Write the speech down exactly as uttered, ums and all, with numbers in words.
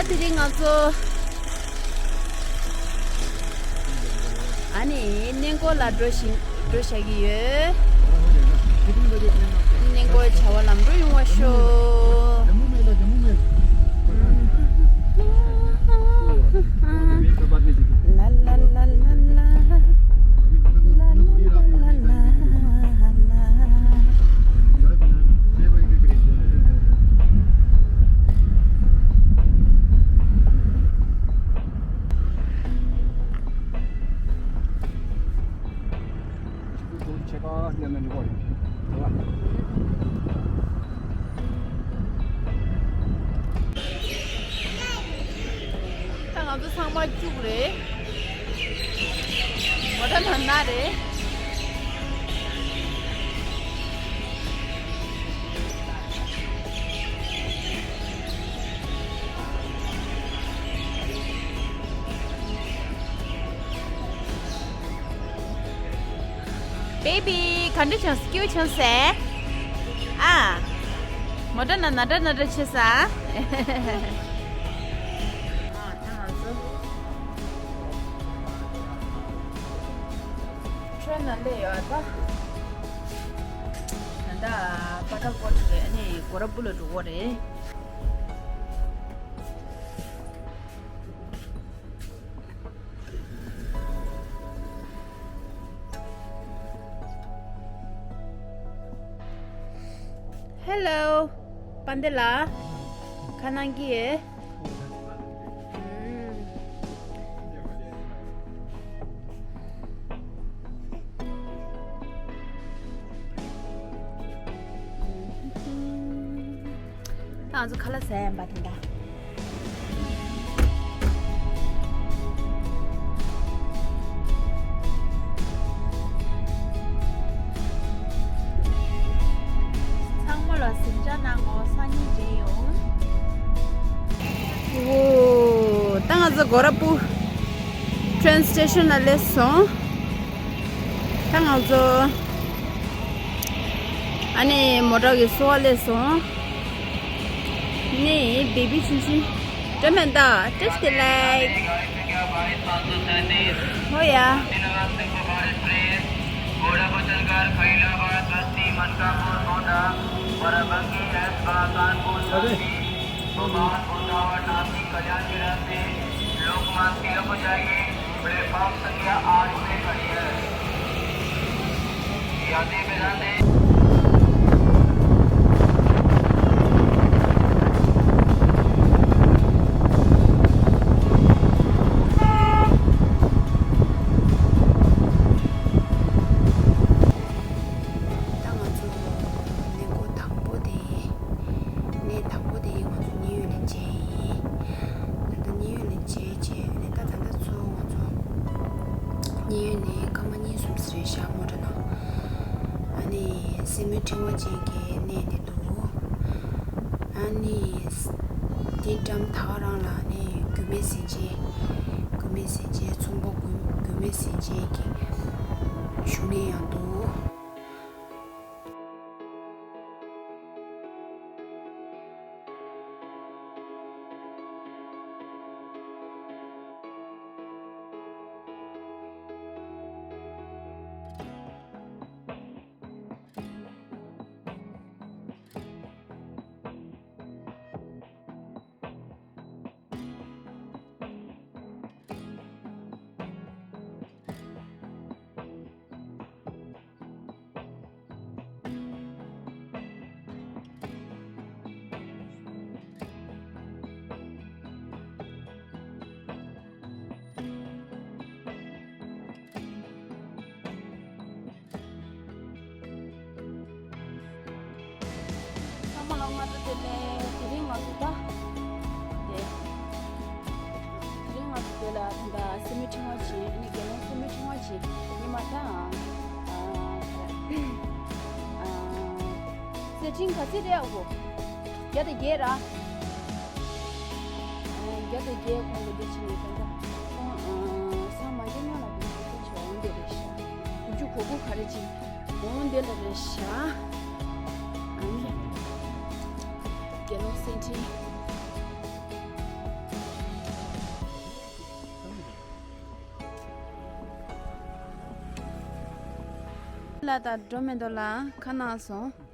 དེ་རིང་ང་ཚོ་ཨ་ནི་གནས་སྐོར་ལ་འགྲོ་བཞིན་འགྲོ་བཞག་གི་ཡོད། གནས་སྐོར་བྱ་བ་ལམ་འགྲོ་ཡོང་བ་ཤོག། ལ་ལ་ལ་ལ་ལ། ད་ང་ཚོ་ཚང་མ་བཅུག་རེད། མོ་ཊ་ནང་ན་རེད། བེ་བི། ག་འདྲ་བྱུང་། སྐྱིད་པོ་བྱུང་ཟེར། ཨ། མོ་ཊ་ནང་ན་ཏྲ་ན་ཏྲ་བྱེད་ས། ཨ། ད་ང་ཚོ་ཁྲོན་ནང་སླེབས་ཡོད་ད། ད་ལྟ་པ་ཊར་པོར་ཊི་རེད། ཨ་ནི་གོ་ར་པུར་ལ་འགྲོ་གི་རེད། ཧེ་ལོ། པན་དེ་ལ། ཁ་ནང་གི་ཡེ། ད་ང་ཚོ་ཁ་ལག་ཟ་ཡ་ཡིན་པ་དེ་འདྲ། ཚང་མ་ལ་གཟིམ་འཇག་གནང་གོ། སང་ཉིན་མཇལ་ཡོང་། འོ། ད་ང་ཚོ་གོ་ར་པུར་ཊེན་སི་ཊེ་ཤན་ལ་སླེབས་སོང་། ད་ང་ཚོ་ཨ་ནི་མོ་ཊ་གི་བཟོ་བ་སླེབས་སོང་། ནི་བེ་བི་ཆུང་ཆུང་འགྲོ་མེད་ད། Just like, oh yeah. घोड़ापुर चलकर फरीदाबाद, बस्ती, मनकापुर, गोंडा, बाराबंकी, ऐसबा, कानपुर, झांसी, भोपाल, भुसावल, नासिक, कल्याण के रास्ते लोकमान्य तिलक को जाएगी। प्लेटफॉर्म संख्या आठ पे खड़ी है। यात्री प्रधान दें। ད་ང་ཚོ་གནས་སྐོར་དང་པོ་དེ། གནས་དང་པོ་དེ་ང་ཚོ་མཉན་ཡོད་ལ་མཇལ་ཡིན། ད་ལྟ་མཉན་ཡོད་ལ་མཇལ་རྗེས་ནས་ད་ད་ལྟ་ཚོ་ང་ཚོ་མཉན་ཡོད་ནས་སྐར་མ་གཉིས་གསུམ་ཙམ་རེད་ཤག་མོ་ཊ་ནང་། ཨ་ནི་སྲིན་མོའི་ཕྲེང་བ་ཅན་གྱི་གནས་དེ་འདུག་ཨ་ནི་དེའི་འགྲམ་ད་ག་རང་ལ་ནི་མགོན་མེད་ཟས་སྦྱིན། མགོན་མེད་ཟས་སྦྱིན་ཚོང་པ་མགོན་མགོན་མེད་ཟས་སྦྱིན་གྱི་བཞུགས་གནས་ཡང་འདུག་ཚང་མ་ལ་སྔ་དྲོ་བདེ་ལེགས། དེ་རིང་ང་ཚོ་ད། དེ། དེ་རིང་ང་ཚོ་དེ་ལ་ད་ལྟ་སྲིན་མོའི་ཕྲེང་བ་བྱིན། ཨ་ནི་དགེ་སློང་སྲིན་མོའི་ཕྲེང་བ་བྱིན། ཉི་མ་ད། ཨ། ཨ། ཟས་སྦྱིན་ག་ཚད་རེད་ཨ་ཁོ། བརྒྱ་དང་བརྒྱད་ར། ཨ། བརྒྱ་དང་བརྒྱད་ཁོང་གི་འདི་བྱིན་ནས་ད་ལྟ་ཁོང་། ཨ། སང་མ་གཞི་སྔོན་ལ་འདི་ཚོ་བྱས་འོང་དེ་རེད་ཤག་དགུ་བཅུ་གོ་དགུ་ག་རེ་བྱིན། འོང་དེ་ལ་རེད་ཤག་ཨ་ནི། དགེ་སློང་སེང་ཁྲི། ལ་ད་འགྲོ་མེད་དོ་ལ་ཁ་ནང་སོང་།